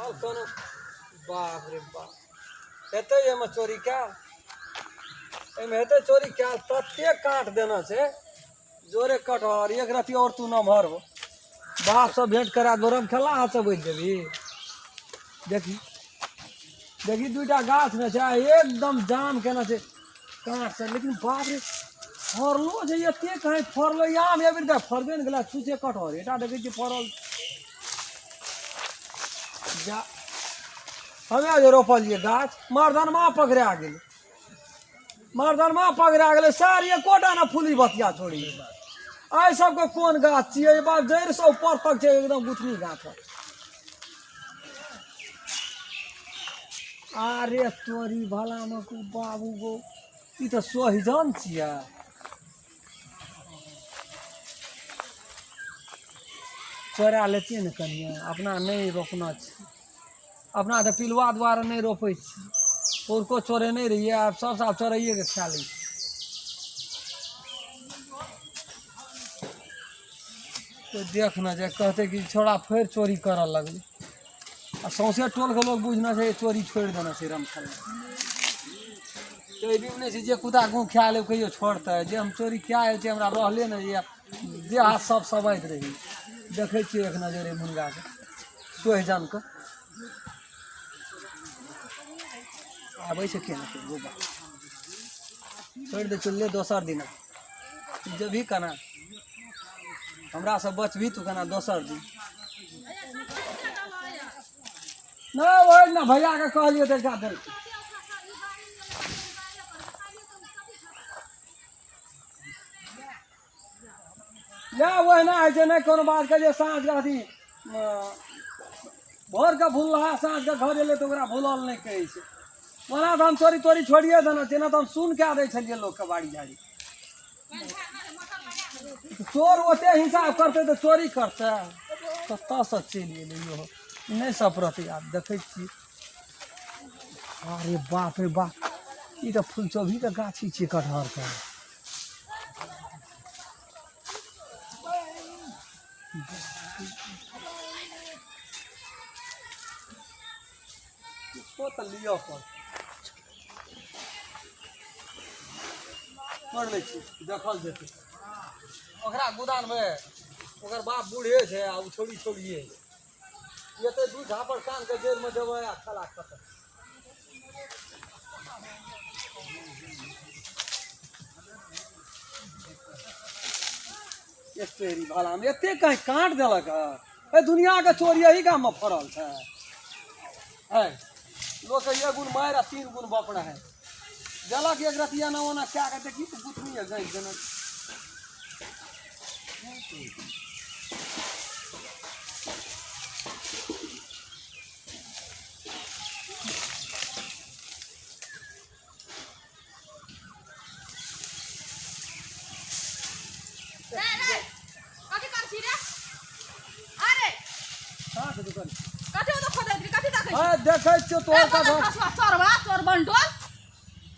चल कोनो बाप रे बाप हेतै एहिमे चोरी कयल एहिमे हेतै चोरी कयल ततेक काट देना छै जोरे कटहर एक रति और तू नमहर हो बाप सब भेंट करा दो खेला हाथ से बचि जेबही देखी देखी दूटा गाछ ने छै एकदम जाम केना छै काँट से लेकिन बाप रे फड़लो छै एते कहीं फड़लो आम एबेर देख फड़बे ने गेलै छुछे कटहर एटा देखै छियै फड़ल जा हमे जे रोपलियै गाछ मर्दनमा पकड़ा गेलै मर्दनमा पकड़ा गेलै सार एकोटा ने फूली बतिया छोड़ी एहि सबके कोन गाछ छियै बाप जड़ि से ऊपर तक छै एकदम गुथनी गाछ अरे तोरी भलामे को बाबू गो ई तऽ सोहिजन छियै चोरा लेतियै ने कनिए अपना नहि रोपना छै अपना तऽ पिलुआ दुआरे नहि रोपै छी पुरको चोरेने रहियै आब सब साल चोराइएके खा लै छी कोइ देख ने जाय कहतै कि छौड़ा फेर चोरी करऽ लगलै आ सौंसे टोलके लोक बुझना छै चोरी छोड़ि देने छै रमखेला एहि नहि छै जे कुत्ता गूँ खा लेब कहियो छोड़तै जे हम चोरी कए आयल छै हमरा रहले नहि यऽ देह हाथ सब सबैत रही देखै छियै एक नजर एहि मुनगाके सोहिजनके आबै छै केना के गोबा छोड़ि दे चलले दोसर दिना जेबही केना हमरा से बचबही तू केना दोसर दिन नहि ओहि ने भैयाके कहलियै तऽ एकरा देलकै नहि ओहिना होइ छै नहि कोनो बातके जे साँझके अथी भोरके भुललाहा साँझके घर एलै तऽ ओकरा भुलल नहि कहै छै ओना तऽ हम चोरी तोरी छोड़िए देने छियै नहि तऽ हम सुन कए दै छलियै लोकके बाड़ी झाड़ी चोर ओते हिसाब करतै तऽ चोरी करतै कतऽसँ चलि एलै इहो नहि सपरतै आब देखै छियै अरे बाप रे बाप ई तऽ फुलचोभीके गाछी छियै कटहरके किछो तऽ लिअ पड़त कर लै छी देखल जेतै ओकरा गोदानमे ओकर बाप बूढ़े छै आ ओ छोड़ी छोड़िए एते दू झापड़ कानके जड़िमे देबै आ खेला खतम एते भालामे एते कहीं काट देलक हँ ए दुनियाके चोर यही गाममे फड़ल छै है लोक एक गुण मारि आ तीन गुण बपड़ा है देलक एक रतिया ना ओना कए के देखी तऽ गुथनी है गैस देना रे रे कथी कर छी रे अरे कहाँ के दुकान कथी ओतऽ खोदै छी कथी देखै छी हाँ देखै छियौ ए तोहर बदर का खसुआ चोरबा चोर बंडोल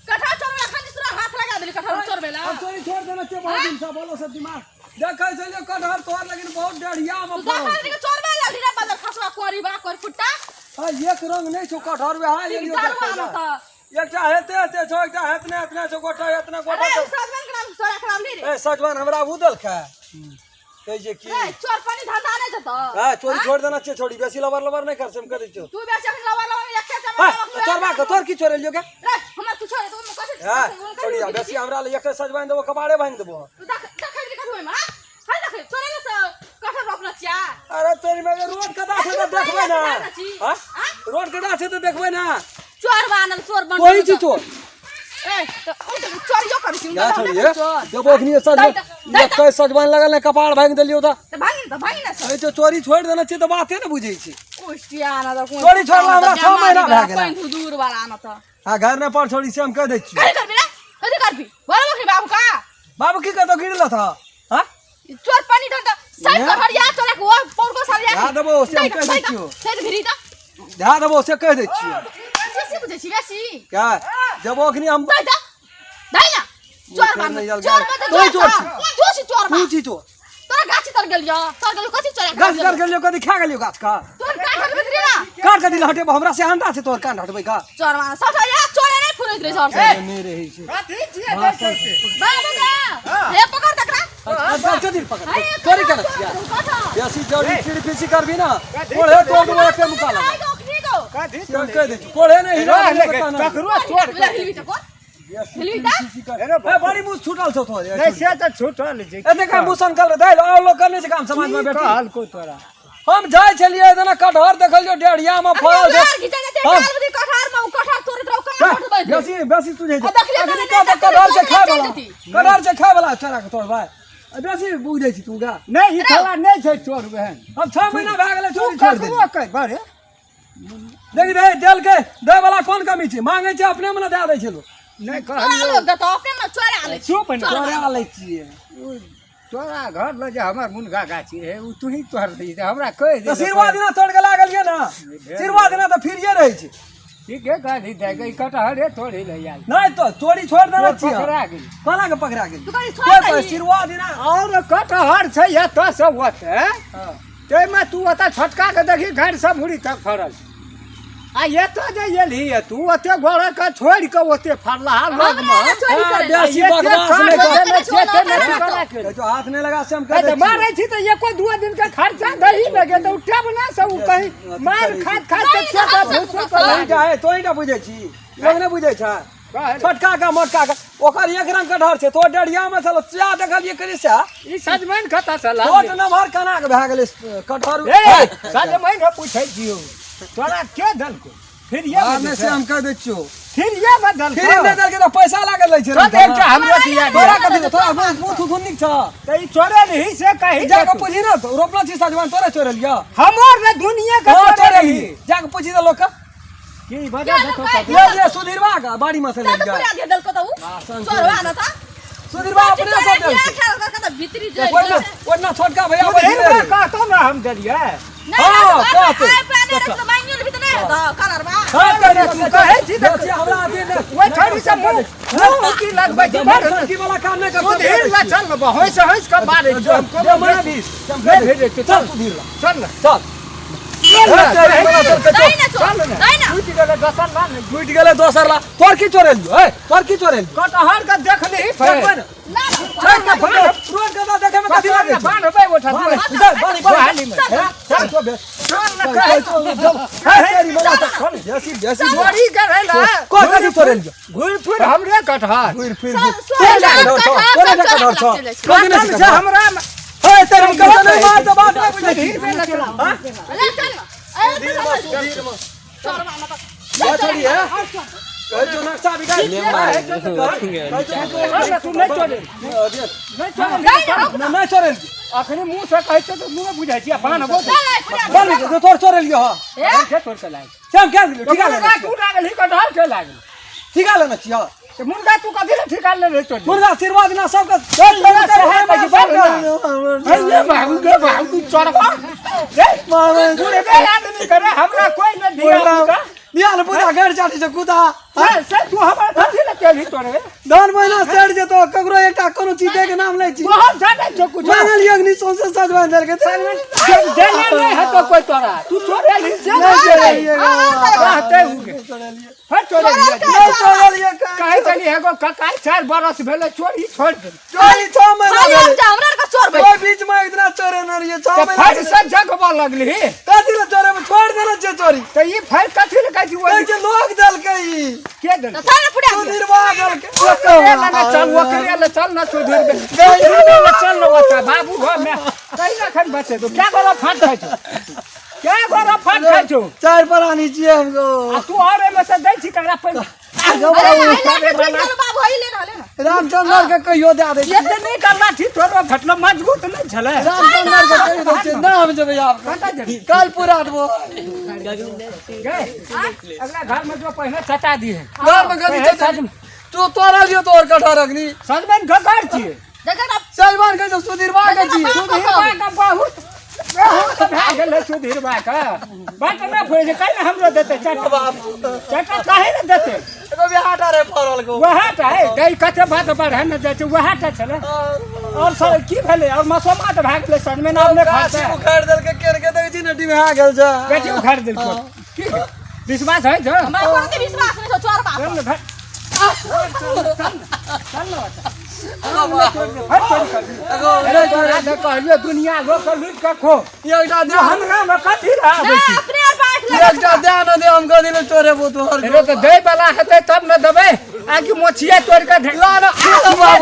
कटहर चोरबे अखन दिस हाथ लगा देली कटहर चोरबे ला हम चोरी छोड़ देने छियै बहुत दिन से बोलो सब दिमाग देखै छलियै कटहर तोहर लेकिन बहुत डढ़िया मे तू फड़ल देखै छै। छी चोरबे ला रे बदर खसुआ कोरी बा कोरी कुट्टा हाँ एक रंग नहि छौ कटहर वएह ठीक एलियो दारू देखै आनो लए। तऽ एकटा हेते हेते छौ एकटा हेतने हेतने छौ गोटा एतने गोटा अरे छौ। सजमन के नाम चोरा खराब नहीं रे ए सजमन हमरा उ देलकै कहै छै की रे चोर पानी धंधा नहीं जतो हाँ चोरी छोड़ देना चाहिए छोड़ी बेसी लबर लबर नहीं कर से हम कह दै छियौ तू बेसी अखन लवर लवर एके हाँ चमन चोरबा के तोर की चोरेलियो के रे हमरा तू छोड़ तू कथी हाँ छोड़ी आ बेसी हमरा ले एकटा सजमन देबो कबाड़े भांगि देबो तू देख देखै रे कथी में हाय देखै चोरे से कटहर रोपना छिया अरे तोरी में रोड कदा छै तऽ देखबै ना हाँ रोड कदा छै तऽ देखबै ना चोर बानल चोर बन तोही छी चोर ए तऽ ओ तऽ चोरियो करै छी जा छोड़िए देबो अखनी सजमन एक सजमन लगल ने कपाड़ भांगि देलियो तऽ तऽ भागि तऽ भागि ना ए तो चोरी छोड़ि देने छियै तऽ बाते ने बुझै छी उस्टिया ना तऽ कोन चोरी छोड़ला हमरा छओ महीना भए गेल। पानि दूर वाला ना तऽ आ घर ने पर छोड़ी से हम कह दै छियै कथी करबी रे कथी करबी बोल बखरी बाबू का बाबू की कहतो गिरल था हाँ चोर पानी धंधा साइड कर हरिया चोरा के वो पौरको साल या ध्यान देबो, से हम कहि दै छियौ। साइड भिरी त ध्यान देबो से कह दै छियै बेसी बुझै छी बेसी क्या देबो अखनी हम दई द दई ना चोर फेर बान नहि जल चोर गेल। बान तोही चोर छी। तू छी चोर तू बान छी चोर तोरा गाछी तर गेलियो तर गेलियो कथी चोरा गाछ तर गेलियो कथी खा गेलियो गाछ का तोर काठल भितरी ना। काट कथी लए हटेबो हमरा से अंडा छै तोहर कान हटबै का चोरवा सबटा या चोरे नहीं फुरैत रहे सर से नहि रहै छै कथी छियै देखै छै बाबू के हे पकड़ तकरा अच्छा चल दिन पकड़ हे चोरी करत छियै बेसी चोरी चिड़ पीसी करबी ना कोढ़े तोड़ देबो एके मुका लगा कथी हम कहि दै छी कोढ़े नहि हिला रह देबो ले तऽ ना। ककरो तोड़ के हिलबी त कोन बेसी हिलबी तऽ? पीसी कर ए बड़ी मुँह छूटल छौ तोहर नहीं से तऽ छूटल छै एते का मुँह सनकल दै और लोग करने छै काम समाज में की बैठी कहल को तोरा हम जाइ छलियै जेना कटहर देखलियो डेढ़िया में फड़ल छै हम- बेसी बेसी तुझे आ देखलियै तऽ नहि, कटहर से देखलियै खाय तऽ वाला चलि जेती। कटहर से खाय वाला चोरा के तोड़बै बेसी बुझै छी तू गा नहीं ई थोड़ा नहीं छै चोर बहन हम 6 महीना भए गेलै तू चोरी छोड़ि देली। ककरो कह बड़े देखी रे देलकै दै वाला कोन कमी छै मांगै छै अपने मने दए दै छै लोक नहीं कहलियो चुप ने चोरा लै छियै उ तोरा घर लऽ जे हमर मुनगा गाछी रहै ओ तूही तोड़ दही तऽ हमरा कहि दे तऽ सिरवा दिना तोड़ के लागलियै ने सिरवा दिना तऽ फिरिये रहै छै ठीके कहली दे गई कटहरे तोड़ी ले आयल नहि तऽ चोरी छोड़ि देने छियै पकड़ा गेल कोना के पकड़ा गेल तू कहीं छोड़ दही। सिरवा दिना और कटहर छै एतऽ से ओतऽ ताहिमे तू ओतऽ छोटका के देखी घर से मुड़ी तक फड़ल आ एतऽ जे एलही ये तू ओते गोड़ के छोड़ि के ओते फड़लहा लगमे हाँ, बेसी बकवास नहि कर। तो हाथ नहीं लगा से हम कह तऽ मारै छी तऽ एको दू दिन के खर्चा दही ने गे तऽ उ टेबला से उ कहीं मार खात खात के छोटा भूसू पर तो है तो ही बुझै छी लोग नहि बुझै छै छोटका का मोटका का ओकर एक रंग के डर छै तो डरिया में छलो चा देखलिए करी से ई सजमनि कतऽ से छोट लानली नमहर केना के भए गेलै कटहर ए सजमनि हम पूछै छियौ तोरा के देलको फिर ये आने से हम कह दै छियौ फिर ये बदल फिर नहि देलकै तऽ पैसा लागल लै छै तो एकटा हमरो दिया तोरा कथी तोरा मुँह थुथुन नीक छ तऽ ई चोरे नहीं से कही जाके पूछी ना तो रोपला छी सजमनि तोरे चोरेलिया हमर ने दुनिया के हाँ चोरे चोरेली रही जाके पूछी तऽ लोक के की बता देखो कथी ले ले सुधीरवा के बाड़ी में से ले जा सुधीरवा अपने से देल छै ओना ओना छोटका भैया सुधीर बैठले बा रहे। कहतो ना हम देलियै हाँ, कहते। हाँ, कह तू कहै छी तऽ- बेसी हमरा अथी नहि ओहि छड़ी से मुँह मुँह की लगबै छी बड़ की वाला काम नहि कर सुधीर ला चल ना हंस हंस के मारै छी हम दे मना भी नहि भेजै छी चल सुधीर ला चल ना चल चल ना चल, चल, चल, चल, चल। टूटि गेलै दोसर ला ने टूटि गेलै दोसर ला तोर की चोरेलियो ए तोर की चोरेलियो कटहर के देखली देखबै ने छोड़ के भाग रोड के तऽ देखै में कथी लागै छै बान्ह होबै ओठा बान्ह, इधर, बान्ह, बान्ह। बहाली में चल, चल, चल, बे। चल ना चल, कहै चल, चल, चल। हे, तेरी बला तऽ चल, जैसी जैसी चोरी करै ला को कथी चोरेलियो घुरि फिर हमरे कटहर घुरि फिर घुरि। चल, चल, चल, चल, चल, चल, चल, चल। कसम से हमरा हे, तेरी कसम नहीं मार तऽ बात नहि बुझै छी। हाँ? छोड़ी है कहै छौ नक्शा बिगाड़ि कहै छौ तू नहि चोरे नहि चोरे नहि चोरेलियो अखनी मुँह से कहै छै तऽ मुँह बुझै छियै बान्हबो बान्ह दे, तोर चोरेलियो हँ के तोड़ के लागल से हम क्या दिलियो ठिका मुर्गा लेने तू लागल ही कटहर के लागल ठिका लेने छियै तऽ मुर्गा तू कथी लए ठिका लेने रही तोड़ मुर्गा आशीर्वाद ना सबके हे बाबू गे बाबू तू चोरबा रे तू रे आदमी करे हमरा कोई न दिया मुर्गा बिहान पूरा घर चाटी छै कुदा से से तू हमरा कथी लए केलही तोड़े धान महीना चढ़ि जेतो ककरो एकटा कोनो चीज के नाम लै छी तोहर जानै छौ कुछ मांगल अग्नि सौंसे सजवाइन देलकै देने नहीं हेतो कोई तोरा तू चोरेलही से नहि चोरेलियै कहते उगे फिर चोरेलियै नहि चोरेलियै कहै छली एगो ककाइ 4 बरस भेलै चोरी छोड़ि देल चोरी 6 महीना भेलै ओहि बीच में इतना चोरे न रहियै 6 तऽ महीना फेर से जगबऽ लगली कथी लए चोरे में छोड़ि देने छियै चोरी तऽ ई फेर कथी लए कहै छी कहै ओहि छै लोक देलकै ई के देलकै सुधीरवा देलकै ओकरे लए चल ओकरे लए चल न सुधीर बे सुधीर लए चल न ओतऽ बाबू घरमे कहीं ना एखन बचे तो क्या गोरा फाट खाइ छौ क्या गोरा फाट खाइ छौ चारि प्राणी छियै हमको आ तू और एहिमे से दै छी ककरा पैसा रामचंद्र के कहियो दए दै छियै एते नीक लाठी तोरो भेटलो मजबूत नहि छलै रामचंद्र के कहियो दै छियै ना हम जेबै आब कतऽ जेबही? काल्हि पूरा देबो गए अगला घर में जो पहले चटा दिए घर में कथी छै तू तोरा लियो तोर कटहर अग्नि सजमनि घगर छियै सजमनि कहै छौ सुधीरवा के छियै सुधीरवा के बहुत बहुत भए गेलै सुधीरवा के बाट नहि फुरै छै काहे ने हमरो देतै चटा चटा काहे ने देतै एगो बिहाटा रे फरल को वएह टा है गई कते बात बढ़े ने जाइ छै वएह टा छलै और सर की भेलै और मसोमा तऽ भए गेलै सजमनि आब नहि गाछी फड़तै। उखाड़ि देलकै केर के देखै छी ने डिभा गेल छै। बेटी उखाड़ि देलकै की विश्वास है छौ? हमरा कोनो विश्वास नहि छौ चोर बाप। चल ने भाइ, चल ने, चल ने बच्चा। हट चोरी कर दी। एगो अरे तोरा तऽ कहलियौ दुनिया लोक के लूटि कऽ खो। एकटा दे हमरा मे कथी रहै आबै नहि छी? अपने बाँटि लेबै। एकटा दे न दे हम कथी लए चोरेबो तोहर। एगो तऽ दै बला हेतै तब ने देबै, आकि मोछिए तोड़ि कऽ ला ने,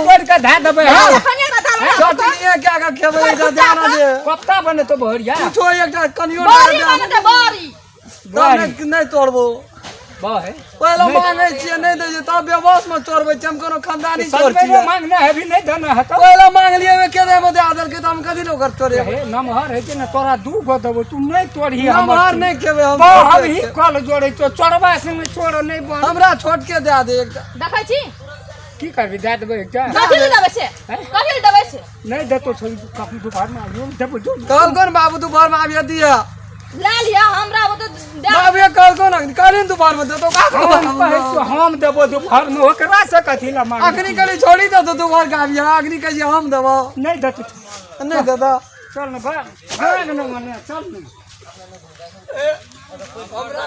तोड़ि कऽ धए देबै। हँ एखन एकटा दाल बना। चटनिये कए कऽ खेबै, एकटा दे न दे। कोफ्ता बनेतौ बहरिया। कुछो एकटा कनियो बड़ी दे बनतै बड़ी। तब नहि तोड़बो। बहे पहिले मांगै छियै नहि दै छियै तब बेबस मे चोरबै छियै। हम कोनो खानदानी चोर सजमैनो छियै। मांगने हेबी नहि देने हेतौ। पहिले मांगलियै ओहिमे केने मे दए देलकै तऽ हम कथी लए ओकर तोड़ेबै? हे नमहर होइ छै ने तोरा 2 गो देबौ, तू नहि तोड़ही हमर। नमहर नहि खेबै हम। तो हम ही कल जोड़ै छियौ, चोरबा संगे चोर नहि बन। हमरा छोटके दए दे एकटा। देखै छी की करबी दए देबै एकटा। कथी लए देबै से? कथी लए देबै से? नहि देतौ छोड़ि, कखन दुपहरमे आबियौ देबौ जो। कहलको ने बाबू दुपहरमे आबियौ दिअ। लए लिअ हमरा ओतऽ दए। बाबू कहलको ने कहली ने दुपहरमे देतौ का। हम कहै छियौ हम देबौ दुपहरमे, ओकरा से कथी लए मांगै? अखनी कहली छोड़ी देतौ दुपहर के आबियौ, अखनी कहै छियै हम देबौ। नहि देतौ। नहि देतौ। चल ने भाग भाग ने मने चल ने। हमरा